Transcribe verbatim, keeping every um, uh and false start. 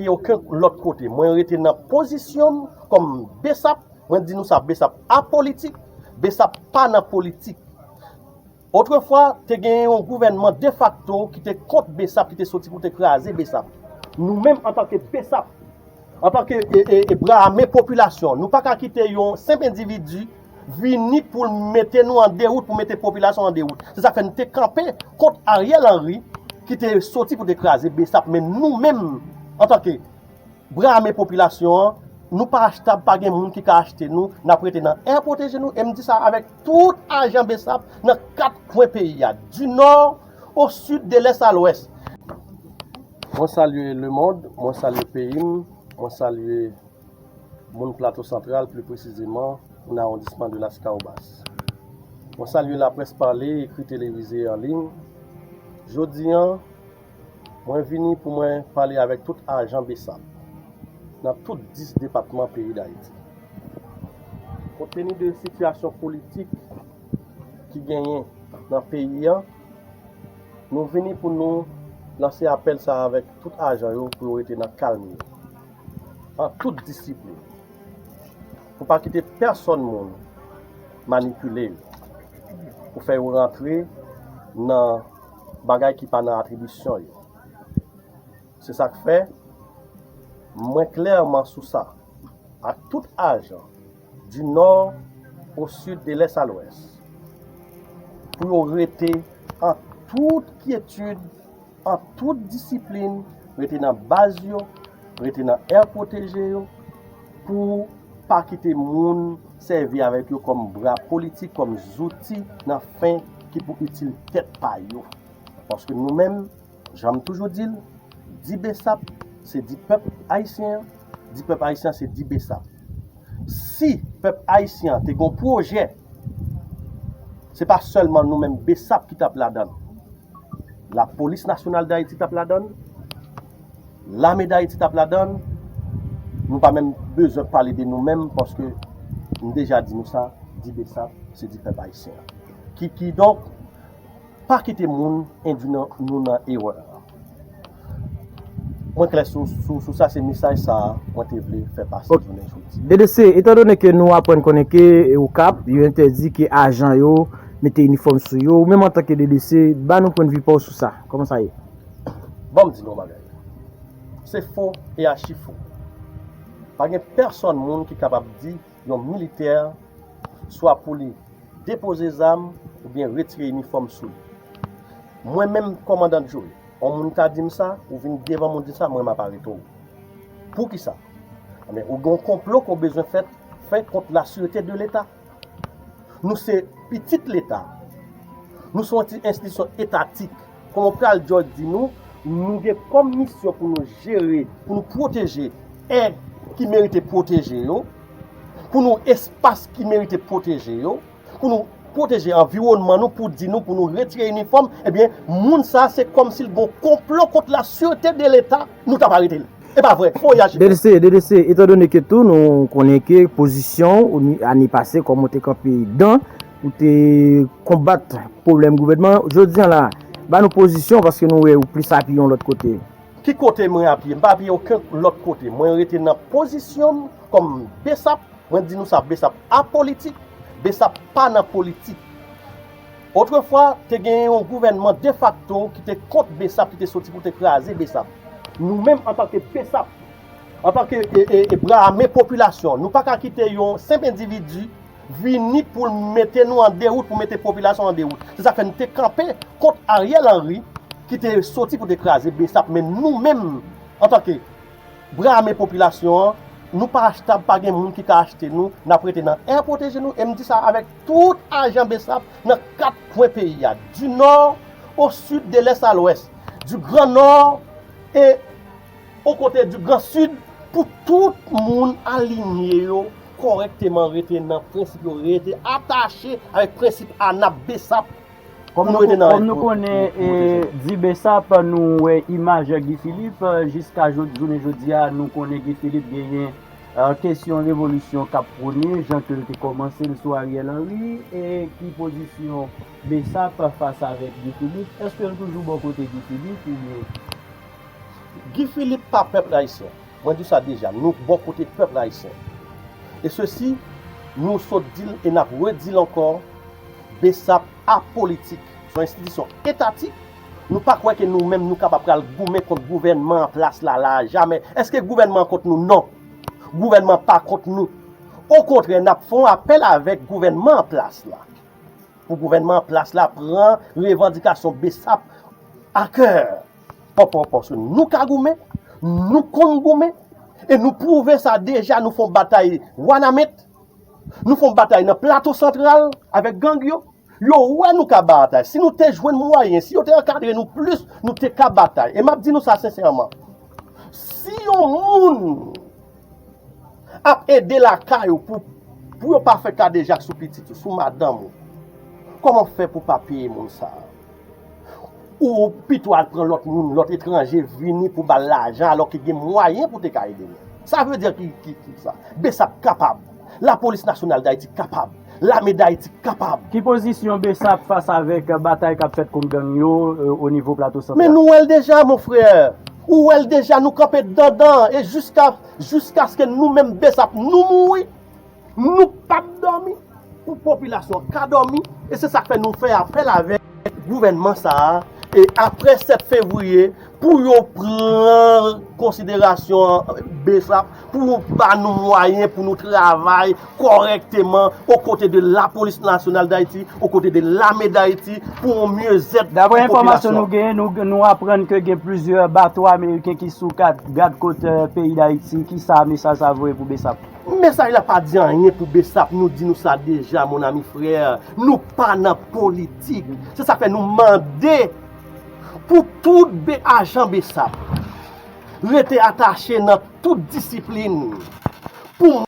Okenn lòt kote. Mwen rete nan pozisyon m kòm BSAP. Mwen di nou sa, BSAP apolitik, BSAP pa nan politik. Otrefwa, te gen yon gouvènman defakto ki te kont BSAP, ki te soti pou te kraze BSAP. Nou menm, antanke BSAP, antanke e, e, e bra ame popilasyon, nou pa ka kite yon senp endividi vini pou l mete nou an dewout, pou mete popilasyon an dewout. Se sa k fè nou te kanpe kont Ariel Henry, ki te soti pou te kraze BSAP. Men nou menm, antanke bra ame popilasyon an, nou pa achtab, pa gen moun ki ka achte nou, n ap rete nan air protégé nou, e m di sa avèk tout ajan BSAP nan kat kwen peyi a, du nord au sud, de l'est à l'ouest. Mwen salye lemonn, mwen salye peyi m, mwen salye moun Plato Santral, pli presizeman, moun awondisman de Las Cahobas. Mwen salye laprès pale, ekri, televize, an liy. Jodi a, mwen vini pou mwen pale avèk tout ajan BSAP nan tout dis depatman peyi Dayiti. Konpteni de sitiyasyon politik ki genyen nan peyi a, nou vini pou nou lanse apèl sa a avèk tout ajan yo pou yo rete nan kalm yo, an tout disiplin, pou pa kite pèsòn moun manipile yo, pou fè yo rantre nan bagay ki pa nan atribisyon yo. Se sa k fè, mwen klèman sou sa, ak tout ajan, du nord au sud, de l'est à l'ouest, pou yo rete an tout kyetid, an tout disiplin, rete nan baz yo, rete nan air protégé yo, pou pa kite moun sèvi avèk yo kòm bra politik, kòm zouti nan fen ki pou itil tèt pa yo. Paske nou menm, jan m toujou di l, di BSAP, se di pèp ayisyen an, di pèp ayisyen an, se di BSAP. Si pèp ayisyen an te gon pwojè, se pa sèlman nou menm BSAP ki t ap ladan l. Lapolis Nasyonal Dayiti t ap ladan l, Lame Dayiti t ap ladan l. Nou pa menm bezwen pale de nou menm, paske m deja di nou sa, di BSAP, se di pèp ayisyen an. Ki, kidonk, pa kite moun endwi nan, nou nan erè. Mwen klè sou, sou, sou sa, se mesaj sa a mwen te vle fè pase Ok. jounen jodi. DDC, etandone ke nou aprann konnen ke Okap, yo entèdi ke ajan yo mete inifòm sou yo, ou menm antanke DDC, ba nou pwennvi pa w sou sa. Kòman sa ye? Ban m di nou yon bagay. Se fo e achi fo. Pa gen pèsòn moun ki kapab di yon militè swa pou li depoze zam oubyen retire inifòm sou li. Mwen menm, kòmandan Joe, yon moun ta di m sa, ou vin devan m ou di sa, mwen m ap arete w. Poukisa? Ebyen, ou gen yon konplo ke w bezwen fè, fè kont la sûreté de l'État. Nou se pitit Leta. Nou se yon ti enstitisyon etatik. Kòman Pral George di nou, nou gen kòm misyon pou nou jere, pou nou pwoteje è ki merite pwoteje yo, pou nou espas ki merite pwoteje yo, pou nou pwoteje anviwònman nou, pou di nou, pou nou retire inifòm, ebyen, moun sa a se kòmsi l gon konplo kont la sûreté de l'État, nou t ap arete l. E pa vre, fo e achi fo. DDC, DDC, etandone ke tou nou konnen ke pozisyon ou ni- ane pase, kòman w te kanpe dan, ou te konbat pwoblèm gouvènman, jodi a la, ba nou pozisyon paske nou wè ou plis apiye yon lòt kote. Ki kote mwen apiye? M pa apiye okenn lòt kote. Mwen rete nan pozisyon m kòm BSAP. Mwen di nou sa, BSAP apolitik, BSAP pa nan politik. Otrefwa, te gen yon gouvènman defakto ki te kont BSAP, ki te soti pou te kraze BSAP. Nou menm, antanke BSAP, antanke e, e, e bra ame popilasyon, nou pa ka kite yon senp endividi vini pou l mete nou an dewout, pou mete popilasyon an dewout. Se sa k fè nou te kanpe kont Ariel Henry, ki te soti pou te kraze BSAP. Men nou menm, antanke bra ame popilasyon an, nou pa achtab, pa gen moun ki ka achte nou, n ap rete nan è pwoteje nou, e m di sa avèk tout ajan BSAP nan kat kwen peyi a, du nord au sud, de l'est à l'ouest, du grand nord et aux côtés du grand sud, pou tout moun alinye yo kòrèkteman, rete nan prensip yo, rete atache avèk prensip ANAP BSAP. Kòm nou, kòm nou konnen, e, di BSAP, nou wè imaj Guy Philippe, e, jiska jodi, jounen jodi a, nou konnen Guy Philippe genyen, e, kesyon revolisyon k ap pwone, jan ke l te kòmanse l sou Ariel Henry, e ki pozisyon BSAP fas avèk Guy Philippe? Èske l toujou bò kote Guy Philippe oubyen? Guy Philippe pa pèp ayisyen. Mwen di sa deja, nou bò kote pèp ayisyen. E sesi, nou sot di l e n ap redi l ankò, BSAP apolitik. Se yon enstitisyon etatik. Nou pa kwè ke nou menm nou kapab pral goumen kont gouvènman an plas la, la, jamè. Èske gouvènman an kont nou? Non. Gouvènman pa kont nou. Okontrè, n ap fè yon apèl avèk gouvènman an plas la. Pou gouvènman an plas la pran revandikasyon BSAP a kè. Pòpòpò, nou ka goumen, nou konn goumen, e nou pwouve sa deja, nou fè yon batay Wanament, nou fè yon batay nan Plato Santral avèk gang yo. Yo wè nou ka batay. Si nou te jwenn mwayen, si yo te ankadre nou plis, nou te ka batay. E m ap di nou sa sensèman. Si yon moun ap ede lakay ou pou, pou yo pa fè kadejak sou pitit ou, sou madanm ou, kòman fè pou pa peye moun sa a? Ou pito al pran lòt moun, lòt etranje vini pou ba l lajan, alò ke gen mwayen pou te ka ede l. Sa vle di ki, ki, ki sa? BSAP kapab. Lapolis Nasyonal Dayiti kapab. Lame Dayiti kapab. Ki pozisyon BSAP fas avèk batay k ap fèt kont gang yo, e, o nivo Plato Santral? Men nou wè l deja, mon frè. Ou wè l deja, nou kanpe dandan. E jiska, jiskaske nou menm BSAP, nou mouri, nou p ap dòmi. Pou popilasyon ka dòmi. E se sa k fè nou fè apèl avèk gouvènman sa a. E apre sèt fevriye, pou yo pran konsiderasyon BSAP, pou ba nou mwayen pou nou travay kòrèkteman o kote de Lapolis Nasyonal Dayiti, o kote de Lame Dayiti, pou yon myezèt pou popilasyon. Daprè enfòmasyon nou genyen, nou, nou aprann ke gen plizyè bato ameriken ki sou gad, gad kot, e, peyi Dayiti. Kisa mesaj sa voye pou BSAP? Mesaj la pa di anyen pou BSAP, nou di nou sa deja, mon ami frè. Nou pa nan politik. Se sa fè nou mande pou tout be, ajan BSAP rete atache nan tout disiplin. Pou